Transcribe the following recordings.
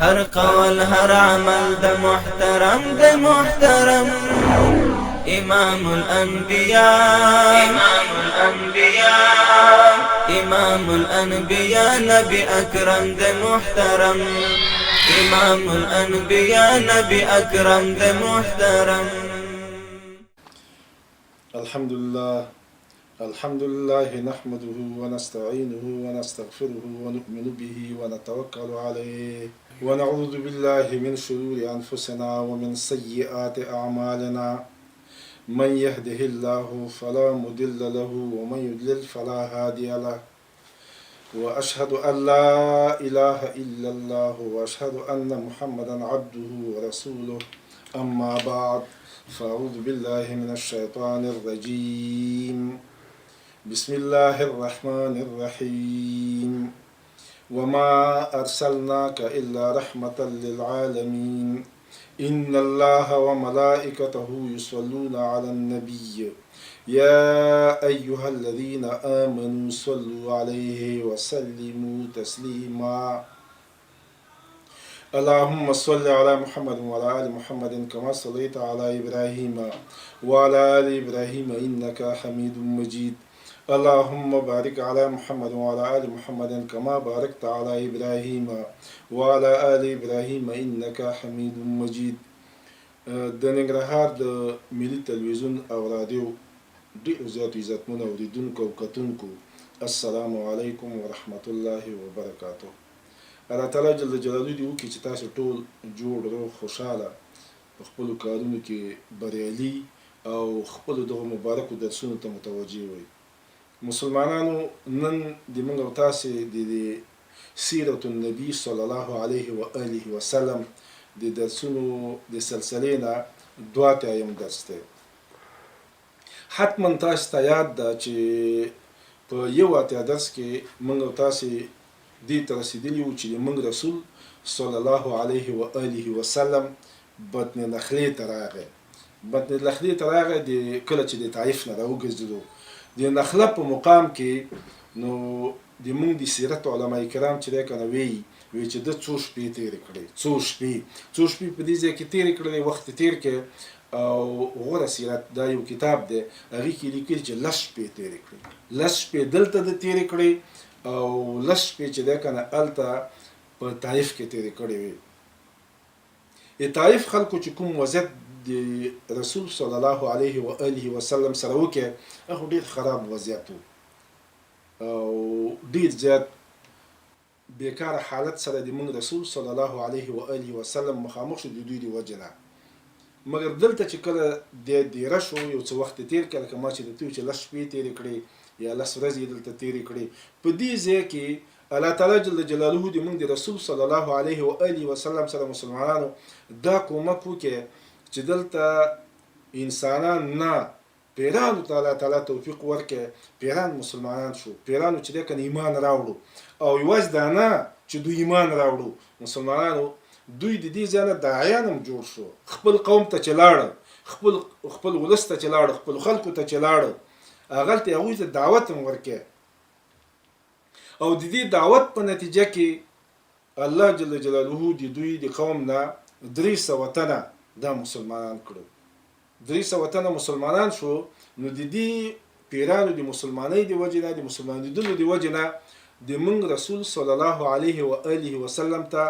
هر قول هر عمل د محترم، د محترم امام الانبیاء، امام الانبیاء، امام الانبیاء، نبی اکرم، د محترم امام الانبیاء، نبی اکرم، د محترم. الحمد لله، الحمد لله نحمده ونستعينه ونستغفره ونؤمن به ونتوكل عليه، ونعوذ بالله من شرور أنفسنا ومن سيئات أعمالنا. من يهده الله فلا مضل له ومن يضلل فلا هادي له. وأشهد أن لا إله إلا الله وأشهد أن محمدا عبده ورسوله. أما بعد، فأعوذ بالله من الشيطان الرجيم. بسم الله الرحمن الرحيم. وما أرسلناك إلا رحمة للعالمين. إن الله وملائكته يصلون على النبي، يا أيها الذين آمنوا صلوا عليه وسلموا تسليما. اللهم صل على محمد وعلى آل محمد كما صليت على إبراهيم وعلى آل إبراهيم إنك حميد مجيد. اللهم بارك على محمد وعلى آل محمد كما باركت على إبراهيم وعلى آل إبراهيم إنك حميد مجيد. د ننګرهار د ملي تلویزیون او رادیو ډېرو زیاتو عزتمنو اورېدونکو او کتونکو، السلام علیکم ورحمت الله وبرکاته. الله تعالی جل جلاله دې وکړي چې تاسو ټول جوړ، روغ، خوشحاله، په خپلو کارونو کې بریالي او خپلو دغو مبارکو درسونو ته متوجه وئ. مسلمانانو، نن د موږ او تاسې د دې سیرت النبي صلی الله علیه و آله وسلم د درسونو د سلسلې نه 82م درس دی. حتما تاسو ته یاد ده چې په 81 درس کې موږ او تاسې دې ته رسېدلي وو چې د موږ رسول صلی الله علیه و آله وسلم بطن نخلې ته راغی. بطن نخلې ته راغی د کله چې د طائف نه راوګرځېدو د نخله په مقام کې. نو د موږ د سیرت علما کرام چې دی کنه وایي چې ده څو شپې تېرې کړې، څو شپې په دې ځای کې تېرې کړلې، وخت یې تېر کړ. او غوره سیرت دا یو کتاب دی، هغې کې لیکلي چې 10 شپې تېرې کړې. 10 شپې دلته ده تېرې کړې او 10 شپې چې دی کنه هلته په طائف کې تېرې کړې وې. د طائف خلکو چې کوم وضعیت د رسول صلی الله علیه و آله وسلم سره وکړ، هغه ډېر خراب وضعیت و او ډېر زیات بیکاره حالت سره د موږ رسول صلی الله علیه و آله وسلم مخامخ شو د دوی د وجې نه. مګر دلته چې کله دی دیره شو، یو څه وخت یې تېر کړ، لکه ما چې درته وویل چې 10 شپې تېرې کړې یا 10 ورځې یې دلته تېرې کړې، په دې ځای کې الله تعالی جل جلاله د موږ د رسول صلی الله علیه و آله وسلم سره، مسلمانانو، دا کومک وکړي چې دلته انسانان نه، پیرانو ته الله تعالی توفیق ورکړي. پیران مسلمانان شو. پیرانو چې دی کنه ایمان راوړو او یوازې دا نه چې دوی ایمان راوړو، مسلمانانو، دوی د دې ځای نه داعیان هم جوړ شو. خپل قوم ته چې لاړ، خپل ولس ته چې لاړ، خپل خلکو ته چې لاړ، هغلته هغوی ته دعوت هم ورکړي او د دې دعوت په نتیجه کې الله جل جلاله د دوی د قوم نه 300 تنه دا مسلمانان کړو. 300 تنه مسلمانان شو. نو د دې پیرانو د مسلمانۍ د وجې نه، د مسلمانېدلو د وجې نه، د موږ رسول صلی الله علیه و آله وسلم ته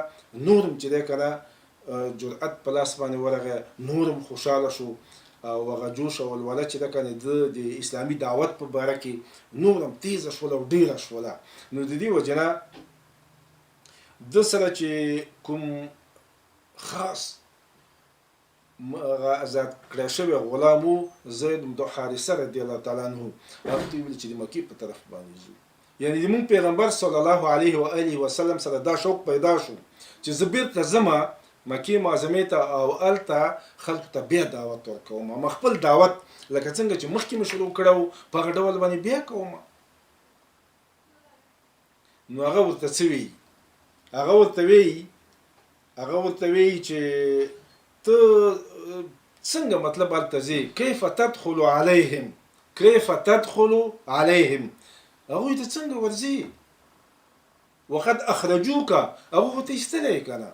نورم چې دی کنه جرأت په لاس باندې ورغی، نورم خوشحاله شو او هغه جوش او ولوله چې ده کنه د اسلامي دعوت په باره کې نورم تیزه شوله او ډیره شوله. نو د دې وجې نه ده سره چې کوم خاص هغه ازاد کړی شوی غلام وو، زید بن حارثه رضی الله تعالی عنه، هغه ته ویل چې د مکې په طرف باندې ځو. یعنی د مونږ پیغمبر صلی الله علیه و آله وسلم سره دا شوق پیدا شو چې زه بیرته ځم مکې معظمې ته او هلته خلکو ته بیا دعوت ورکوم. ما خپل دعوت لکه څنګه چې مخکې مې شروع کړی و، په هغه ډول باندې بیا کوم. نو هغه ورته څه وایي؟ هغه ورته وایي چې ته څنګه مطلب هلته ځې؟ کیف تدخل علیهم؟ کیف تدخل علیهم؟ هغوی ته څنګه ورځې؟ وقد اخرجوک، هغه خو ته ایستلی که نه؟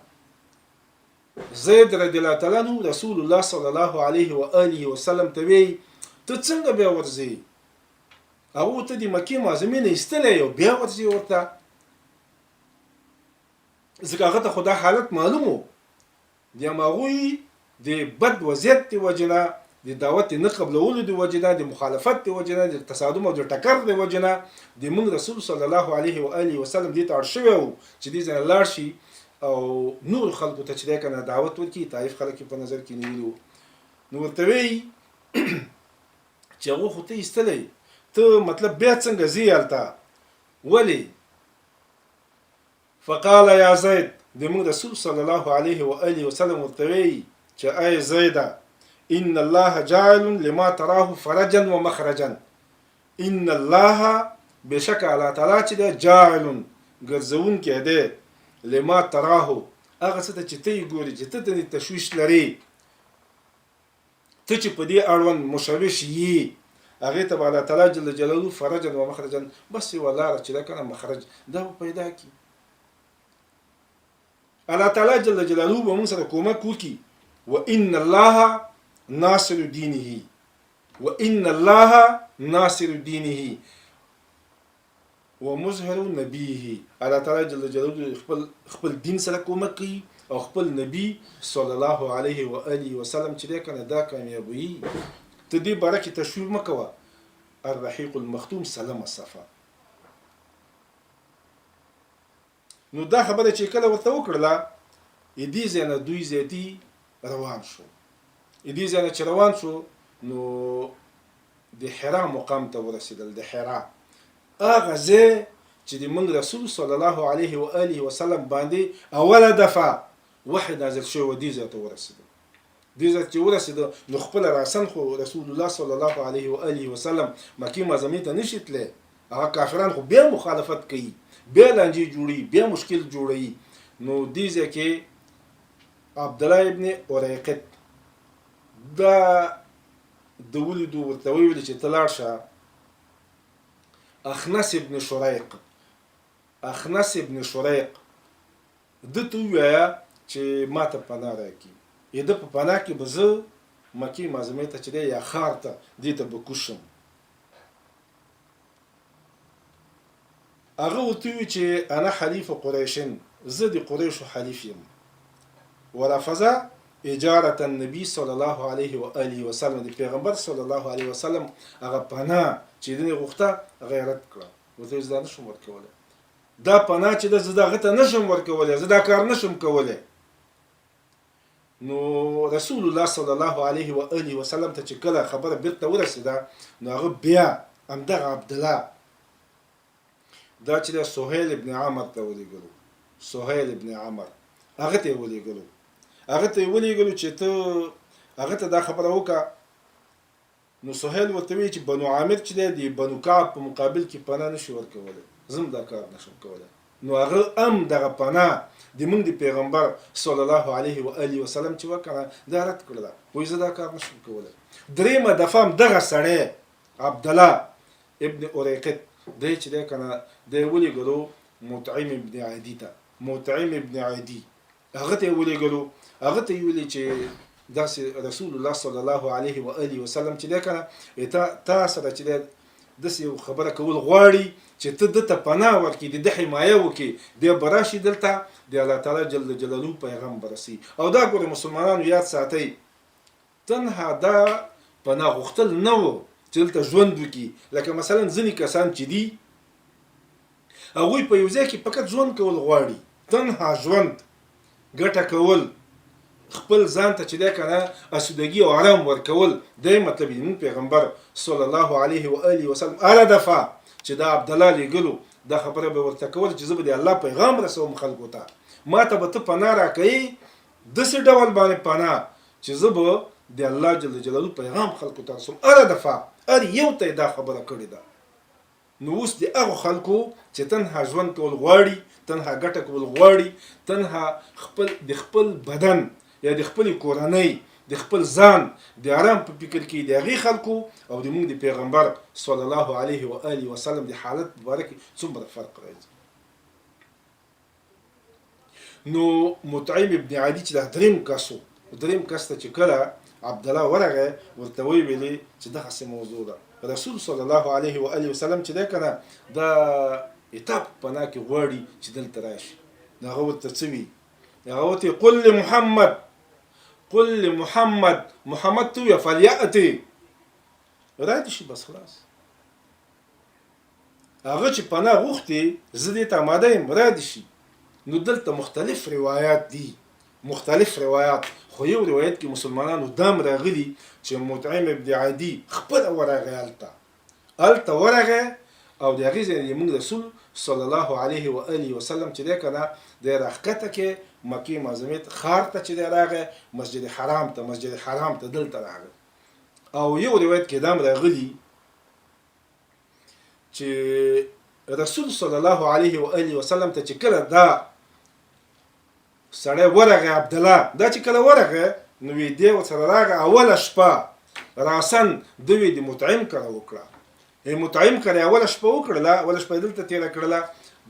زید رضی الله تعالی عنہ رسول الله صلی الله علیه و آله وسلم ته وی، ته څنګه بیا ورځې؟ هغه ته د مکې معظمې نه ایستلی او بیا ورځې ورته، ځکه هغه ته خو دا حالت معلوم و. د هماغوی د بد وضعیت د وجې نه، د دعوت نه قبلولو د وجې نه، د مخالفت د وجې نه، د تصادم او د ټکر د وجې نه د موږ رسول صلی الله علیه و آله وسلم دې ته اړ شوی و چې دې ځای لاړ شي او نور خلکو ته چې دی که نه دعوت ورکړي. طایف خلک یې په نظر کې نیولي وو. نو ورته وایي چې هغه خو ته ایستلی، ته مطلب بیا څنګه ځې هلته، ولې؟ فقال یا زید، د موږ رسول صلی الله علیه و آله وسلم ورته وایي چې ای زیده، ان الله جاعل لما تراه فرجا ومخرجا. ان الله، بشک الله تعالی چې دی، جاعل ګرځونکی دی، لما تراه هغه څه ته چې ته یې ګورې، چې ته ترې تشویش لرې، ته چې په دې اړوند مشوش یې، هغې ته به الله تعالی جل جلاله فرجا و مخرجا، بس یوه لاره چې ده که نه مخرج دا به پیدا کړي. الله تعالی جل جلاله به موږ سره کومک وکړي. وان الله ناصر دینه، وان الله ناصر دینه ومظهر نبيه. الله تعالی جل جلاله خپل دین سره کومک کوي او خپل نبی صلی الله علیه و آله وسلم چې دی کنه دا کامیابوي، ته دې باره کې تشویق مه کوه. الرحیق المختوم سلمه صفحه. نو دا خبره چې کله ورته وکړله، دې ځای نه دوی زیاتي روان شو. دې ځای نه چې روان شو نو د حرا مقام ته ورسېدل. د حرا هغه ځای چې د موږ رسول صلی الله علیه و آله وسلم باندې اوله دفعه وحی نازل شوی و، دې ځای ته ورسېدل. دې ځای چې ورسېده نو خپله راسن خو رسول الله صلی الله علیه و آله وسلم مکې معظمې ته نشي تللی، هغه کافران خو بیا مخالفت کوي، بیا لانجې جوړي، بیا مشکل جوړوي. نو دې ځای کې عبدالله ابن اریقط دا د ولیدو، ورته ویل چې ته لاړ شه اخنس ابن شریق، اخنس ابن شریق ده ته ووایه چې ما ته پناه راکړي، د ده په پناه کې به زه مکې معظمې ته چې دی یا ښار ته دې ته به کوز شم. هغه ورته وویل چې انا حلیف قریشن، زه د قریشو حلیف یم. ورفض اجارة النبي صلی الله علیه و آله وسلم، د پیغمبر صلی الله علیه وسلم هغه پناه چې ده نه غوښته هغه یې رد کړه، ورته ویل زه دا نشم ورکولی، دا پناه چې ده زه د هغه ته نشم ورکولی، زه دا کار نشم کولی. نو رسول الله صلی الله علیه و آله وسلم ته چې کله خبره بیرته ورسېده نو هغه بیا همدغه عبدالله دا چې د سهیل ابن عمر ته ولېږلو، سهیل ابن عمر هغه ته یې ولېږلو، هغه ته یې ولېږلو چې ته هغه ته دا خبره وکړه. نو سهیل ورته ویل چې بنو عامر چې دی د بنو کعب په مقابل کې پناه نشي ورکولی، زه هم دا کار نشم کولی. نو هغه هم دغه پناه د موږ د پیغمبر صلی الله علیه و آله وسلم چې وکړه دا رد کړله، وایي زه دا کار نشم کولی. درېیمه دفعه هم دغه سړی عبدالله ابن اریقط دی چې دی که نه دی ولېږلو مطعم ابن عدي ته، مطعم ابن عدي هغه ته یې ولېږلو، هغه ته یې ویلي چې داسې رسول الله صلی الله علیه و آله وسلم چې دی که نه تا سره چې دی داسې یو خبره کول غواړي چې ته ده ته پناه ورکړې، د ده حمایه وکړې، دی به راشي دلته د الله تعالی جل جلاله پیغام به رسوي. او دا ګوره مسلمانانو یاد ساتئ، تنها دا پناه غوښتل نه و چې دلته ژوند وکړي، لکه مثلا ځینې کسان چې دي هغوی په یو ځای کې فقط ژوند کول غواړي، تنها ژوند ګټه کول، خپل ځان ته چې دی که نه اسودګي او آرام ورکول دی. مطلب یې موږ پیغمبر صلی الله علیه و آله وسلم هره دفعه چې دا عبدالله لیږلو دا خبره به ورته کوله چې زه به د الله پیغام رسوم خلکو ته، ما ته به ته پناه راکوې داسې ډول باندې پناه چې زه به د الله جل جلاله پیغام خلکو ته رسوم. هره دفعه هر یو ته دا خبره کړې ده. نو اوس د هغو خلکو چې تنها ژوند کول غواړي، تنها ګټه کول غواړي، تنها خپل د خپل بدن یا د خپلې کورنۍ د خپل ځان د آرام په فکر کې د هغې خلکو او د موږ د پیغمبر صلی الله علیه و آله وسلم د حالت په باره کې څومره فرق راځي. نو مطعم ابن عدي چې دا دریم کس و، دریم کس ته چې کله عبدالله ورغی ورته ویې ویلې چې دغسې موضوع ده، رسول صلی الله علیه و آله وسلم چې دی که نه دا تا په پناه کې غواړي چې دلته راشي. نو هغه ورته څه وي؟ هغه ورته قل لمحمد، قل لمحمد، محمد ته ووایه فلیأتي، را دې شي بس خلاص. هغه چې پناه غوښتې زه دې ته اماده یم را دې شي. نو دلته مختلف روایات دي، مختلف روایات، خو یو روایت کې مسلمانانو دام راغلي چې مطعم ابن عدي خپله ورغی هلته، هلته ورغی او د هغې ځای نه موږ رسول صلی الله علیه و آله وسلم چې دی که نه دی راښکته کې مکې معظمې ښار ته چې دی راغی مسجد حرام ته، مسجد حرام ته دلته راغی. او یو روایت کې دام راغلي چې رسول صلی الله علیه و آله وسلم ته چې کله دا سړی ورغی عبدالله دا چې کله ورغی نو وی دی ورسره راغی اوله شپه راسن ده وی د مطعم کره وکړه، مطعم کره اوله شپه وکړله، اوله شپه دلته تېره کړله.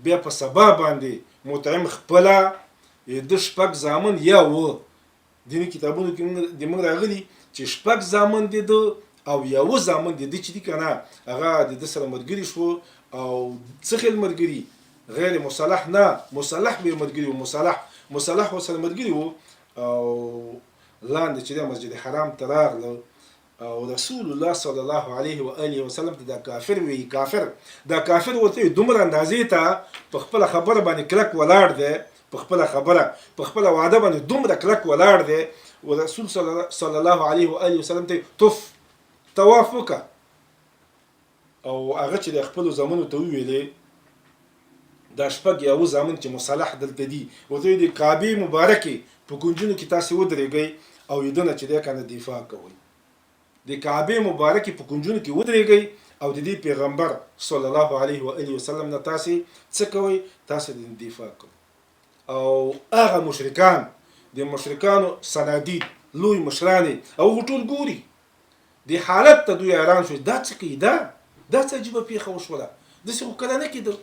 بیا په سبا باندې مطعم خپله د شپږ زامن یا و دیني کتابونو کې د موږ راغلي چې شپږ زامن د ده او یوه زامن د ده چې دي که نه هغه د ده سره ملګري شو. او څه خیل ملګري؟ غیر مسلح نه، مسلح به ملګري وو، مسلح، مسلح ورسره ملګري وو. او لاندې چې د مسجد حرام ته راغله او رسول الله صلی الله علیه و آله وسلم ته دا کافر وی، کافر، دا کافر ورته دومره اندازې ته په خپل خبره باندې کلک ولاړ دی، په خپل خبره په خپل وعده باندې دومره کلک ولاړ دی. او رسول صلی الله علیه و آله وسلم ته طف، طواف وکړه. او هغه چې د خپلو زامنو ته وویلې دا شپږ یا اووه زامن چې مسلح دلته دي ورته ویل د کعبې مبارکې په کنجونو کې تاسې ودرېږئ او یې دنه چې دی که نه دفاع کوئ، د کعبې مبارکې په کنجونو کې ودرېږئ او د دې پیغمبر صلی الله علیه و آله وسلم نه تاسې څه کوئ؟ تاسې د دفاع کوئ. او هغه مشرکان، د مشرکانو صنادید لوی مشران او هغه ټول ګوري دې حالت ته، دوی حیران شو دا څه کوي، دا دا څه عجیبه پېښه وشوله، داسې خو کله نه کېدل.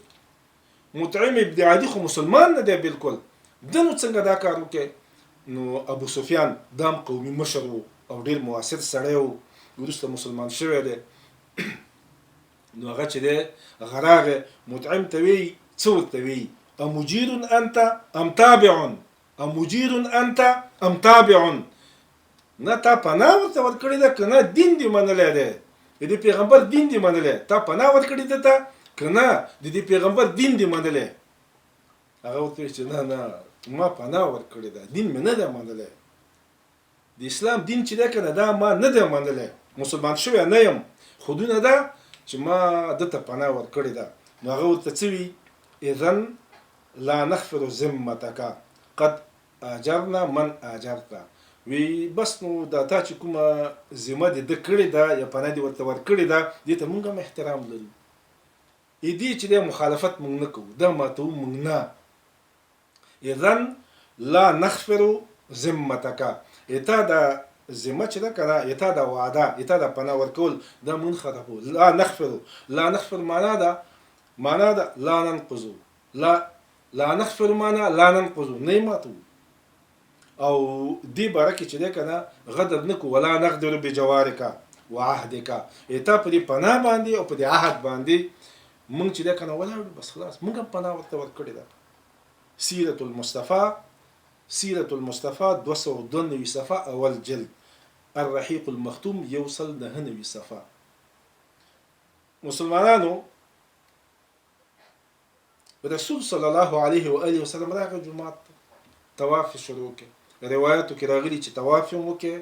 مطعم ابن عدي خو مسلمان نه دی بالکل، ده نو څنګه دا کار وکړي؟ نو ابو سفیان دام قومي مشر و او ډېر موثر سړی و، وروسته مسلمان شوی دی. نو هغه چې دی هغه راغی مطعم ته ویي، څه ورته ویي؟ امجیر انت ام تابع، امجیر انت ام تابع، نه تا پناه ورته ورکړې ده که نه دین دې منلی دی، د دې پیغمبر دین دې منلی، تا پناه ورکړې ده ته که نه د دې پیغمبر دین دې منلی؟ هغه ورته ویل چې نه نه ما پناه ورکړې ده، دین مې نه دی منلی، د اسلام دین چې دی که نه دا ما نه دی منلی، مسلمان شوی نه یم، خو دونه ده چې ما ده ته پناه ورکړې ده. نو هغه ورته څه وي؟ اذن لا نغفر ذمتک قد اجرنا من اجرت، وی بس نو دا تا چې کومه ذمه دې ده کړې ده یا پناه دې ورته ورکړې ده دې ته مونږ هم احترام لرو، ای دې چې دی مخالفت مونږ نه کوو، دا ماتوو مونږ نه. اذن لا نغفر ذمتک، ای تا دا ذمه چې ده که نه، ای تا دا وعده، ای تا دا پناه ورکول دا مونږ ختموو. لا نغفر، لا نغفر معنا ده، معنا ده لا ننقضو، لا لا نغفر معنا لا ننقضو، نه یې ماتوو او دې باره کې چې دی که نه غدر نه کوو. ولا نغدر بجوارک وعهدک، ای تا په دې پناه باندې او په دې عهد باندې مونږ چې دی که نه ولاړو، بس خلاص مونږ هم پناه ورته ورکړې ده. سیرة المصطفی، سیرة المصطفی 292 صفحه اول جلد، الرحیق المختوم 199 صفحه. مسلمانانو رسول صلی الله علیه و آله وسلم راغی جومات ته، طواف یې شروع کړ. روایتو کې راغلي چې طواف یې هم وکړ،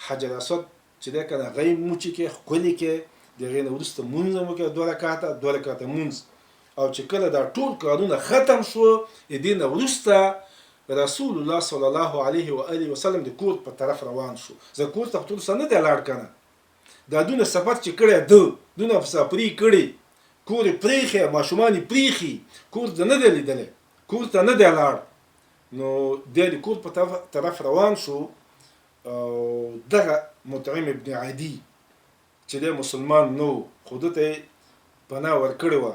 حجر اسود چې دی که نه هغه یې موچې کړ، ښکلې کړ، د هغې نه وروسته مونځ هم وکړ، دوه رکعته، دوه رکعته مونځ. او چې کله دا ټول کارونه ختم شو، د دې نه وروسته رسول الله صلی الله علیه و آله وسلم د کور په طرف روان شو، ځکه کور ته خو تر اوسه نه دی لاړ که نه، دا دونه سفر چې کړی ده، دونه مسافري یې کړې، کور یې پرېښی، ماشومان یې پرېښي، کور ته نه دی لیدلی، کور ته نه دی لاړ. نو دی د کور په طرف روان شو او دغه مطعم ابن عدي چې دی مسلمان نه و، خو ده ته یې پناه ورکړې وه،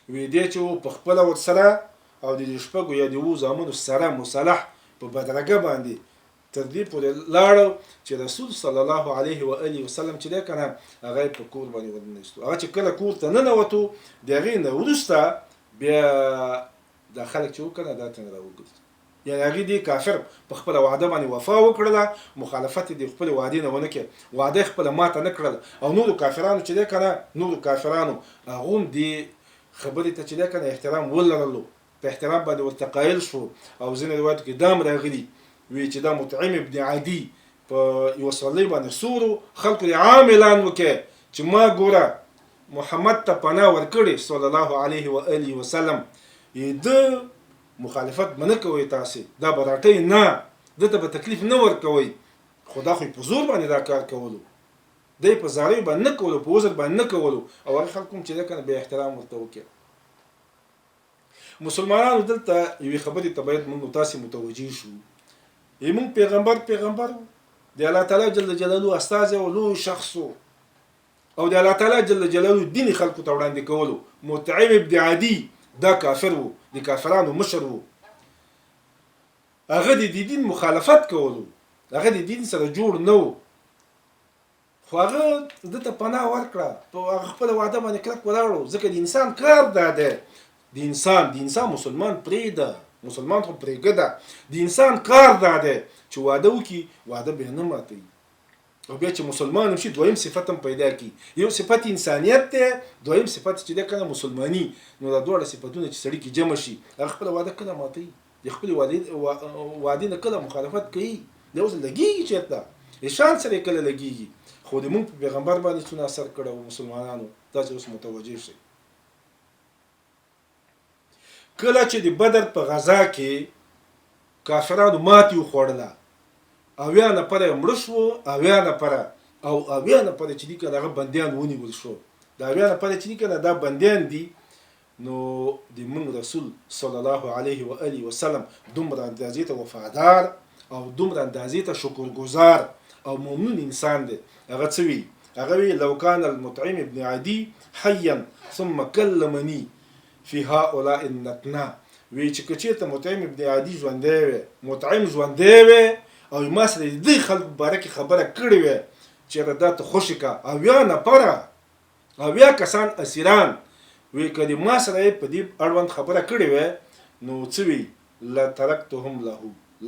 وی دی چې و په خپله ورسره او د دې شپږو یا د اوو زامنو سره مسلح په بدرګه باندې تر دې پورې لاړ چې رسول صلی الله علیه و آله وسلم چې دی کنه هغه یې په کور باندې ورننه هغه چې کله کور ته ننوتو، د هغې نه وروسته بیا دا خلک چې وکنه دا ترېنه راوګرځي. یعنې هغې دې کافر په خپله وعده باندې وفا وکړله، مخالفت یې د خپلې وعدې نه ونه کړ، وعده یې خپله ماته نه کړله. او نورو کافرانو چې دی کنه، نورو کافرانو هغو هم دې خبرې ته چې دی کنه احترام ولرلو، په احترام باندې ورته قایل شو. او ځینې روایتو کې دا هم راغلي وي چې دا مطعم ابن عدي په یوه سورلۍ باندې سور و، خلکو دې عام اعلان وکړ چې ما ګوره محمد ته پناه ورکړې صلی الله علیه و آله وسلم، یې ده مخالفت به نه کوئ تاسې، دا به راټئ نه، ده ته به تکلیف نه ورکوئ. خو دا خو یې په زور باندې دا کار کولو، دی په زاریو باندې نه کولو، په عذر باندې نه کولو. او هغه خلکو هم چې ده کنه بیا احترام ورته وکړ. مسلمانانو دلته یوې خبرې ته باید موږ تاسې متوجه شو. موږ پیغمبر پیغمبر و، د الله تعالی جل جلاله استازی او لوی شخص و، او د الله تعالی جل جلاله دین خلکو ته وړاندې کولو. مطعم ابن عدي دا کافر و، د کافرانو مشر و، هغه د دین مخالفت کولو، هغه د دین سره جوړ نه و، خو هغه ده ته پناه ورکړه، په هغه خپله وعده باندې کلک ولاړ و. ځکه د انسان کار دا دی، د انسان د انسان مسلمان پرېږده، مسلمان خو پرېږده، د انسان کار دا دی چې وعده وکړي، وعده بیا نه ماتوي. او بیا چې مسلمان هم شي دویم صفت هم پیدا کړي، یو صفت انسانیت دی، دویم صفت چې دی کنه مسلماني. نو دا دواړه صفتونه چې سړي کې جمع شي، هغه خپله وعده کله ماتوي، د خپلې وعدې نه کله مخالفت کوي، دی اوس لګېږي چېرته شان سره یې کله لګېږي. خو د مونږ په پیغمبر باندې څونه اثر کړی و مسلمانانو، تاسې اوس متوجه شئ. کله چې د بدر په غزا کې کافرانو ماتې وخوړله، 70 نفره یې مړه شو، 70 نفره او 70 نفره چې دي کنه هغه بندیان ونیول شو. د 70 نفره چې دي کنه دا بندیان دي. نو د مونږ رسول صلی الله علیه و آله وسلم دومره اندازې ته وفادار او دومره اندازې ته شکرګزار او ممنون انسان دی، هغه څه وی؟ هغه وی لو کان المطعم ابن عدي حیا ثم کلمني فی هؤلاء النتنا، وی چې که چېرته مطعم ابن عدي ژوندی وی، مطعم ژوندی وی او ما سره د دې خلکو په باره کې خبره کړې وی چې دا ته خوشې که، 70 نفره 70 کسان اسیران وی، که د ما سره یې په دې اړوند خبره کړې وی نو څه وی؟ لترکتهم له،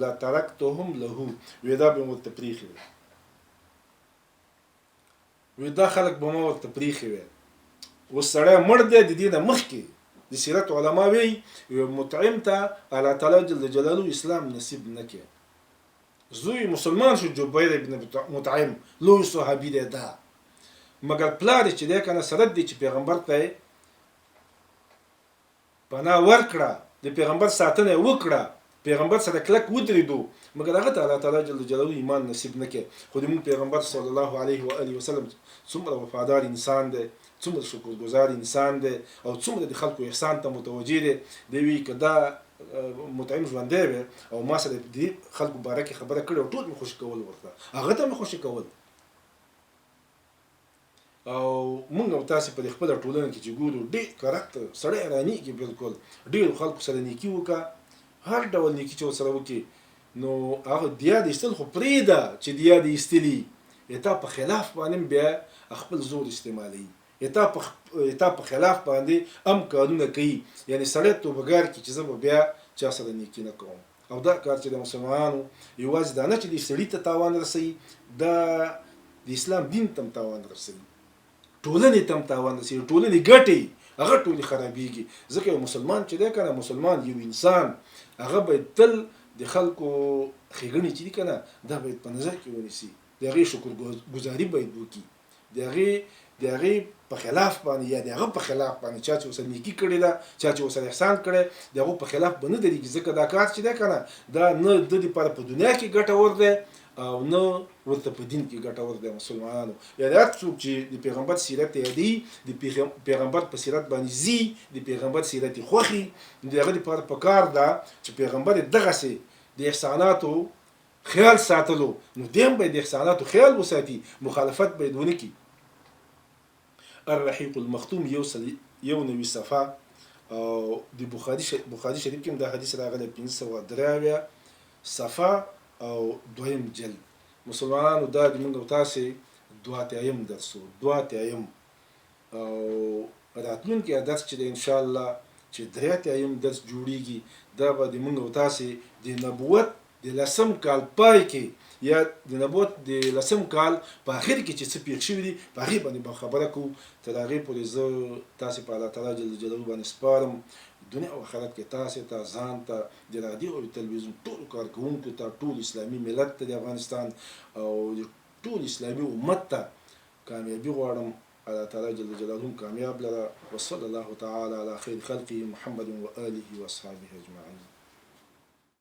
لترکتهم له، وی دا به مې ورته پرېښي وی، وی دا خلک به ما ورته پرېښي وی. اوس سړی مړ دی، د دې نه مخکې د سیرت علما وی مطعم ته الله تعالی جل جلاله اسلام نصیب نه کړي. زوی مسلمان شو، جبیر ابن مطعم لوی صحابي دی دا، مګر پلار یې چې دی کنه سره دی چې پیغمبر ته یې پناه ورکړه، د پیغمبر ساتنه یې وکړه، پیغمبر سره کلک ودرېدو، مګر هغه ته الله تعالی جل جلاله ایمان نصیب نه کړي. خو د موږ پیغمبر صلی الله علیه و آله وسلم څومره وفادار انسان دی، څومره شکرګزار انسان دی، او څومره د خلکو احسان ته متوجه دی. دی وی که دا مطعم ژوندی وی او ما سره د دې خلکو باره کې خبره کړې او ټول مې خوشې کول ورته، هغه ته مې خوشې کول. او موږ او تاسې په دې خپله ټولنه کې چې ګورو ډېر کرکت سړی حیرانېږي، بلکل ډېرو خلکو سره نیکي وکړه، هر ډول نیکي چې ورسره وکړي نو هغه دیا د ایستل خو پرېږده چې دیا د ایستلي تا په خلاف باندې هم بیا خپل زور استعمالوي، تا په خلاف باندې هم کارونه کوي. یعنې سړی توبهګار کړي چې زه به بیا چا سره نیکي نه کوم. او دا کار چې د مسلمانانو یوازې دا نه چې د سړي ته تاوان رسوي، دا د اسلام دین ته هم تاوان رسوي، ټولنې ته هم تاوان رسوي، ټولنې ګټې هغه ټولې خرابېږي. ځکه یو مسلمان چې دی که نه، مسلمان یو انسان هغه باید تل د خلکو ښېګڼې چې دي که نه دا باید په نظر کې ونیسي، د هغې شکرګزاري باید وکړي، د هغې په خلاف باندې یا د هغه په خلاف باندې چا چې ورسره نیکي کړې ده، چا چې ورسره احسان کړی، د هغو په خلاف به نه درېږي. ځکه دا کار چې دی که نه دا نه د ده دپاره په دنیا کې ګټور دی او نه ورته په دین کې ګټور دی. مسلمانانو یعنې هر څوک چې د پیغمبر سیرت یادوي، د پیغمبر په سیرت باندې ځي، د پیغمبر سیرت یې خوښي، نو د هغه دپاره په کار ده چې پیغمبر یې دغسې د احساناتو خیال ساتلو، نو دی هم باید د احساناتو خیال وساتي، مخالفت باید ونه کړي. الرحیق المختوم 191 صفحه او د بخاري شریف کې هم دا حدیث راغلی، 573 صفحه او دویم جلد. مسلمانانو، دا د موږ او تاسې 82م درس و، 82م. او راتلونکی درس چې دی، ان شاء الله چې 83م درس جوړیږي، دا به د موږ او تاسې د نبوت د لسم کال پای کې یا د نبوت د لسم کال په اخر کې چې څه پیښ شوي دي، په هغې باندې به خبره کوو. تر هغې پورې زه تاسې په الله تعالی جل جلاله باندې سپارم. دنیا او آخرت کې تاسې ته، ځان ته، د رادیو او تلویزیون ټولو کارکوونکو ته، ټول اسلامي ملت ته د افغانستان او د ټول اسلامي امت ته کامیابي غواړم. الله تعالی جل جلاله کامیاب لره. وصلی الله تعالی علی خیر خلقه محمد و آله و اصحابه اجمعین.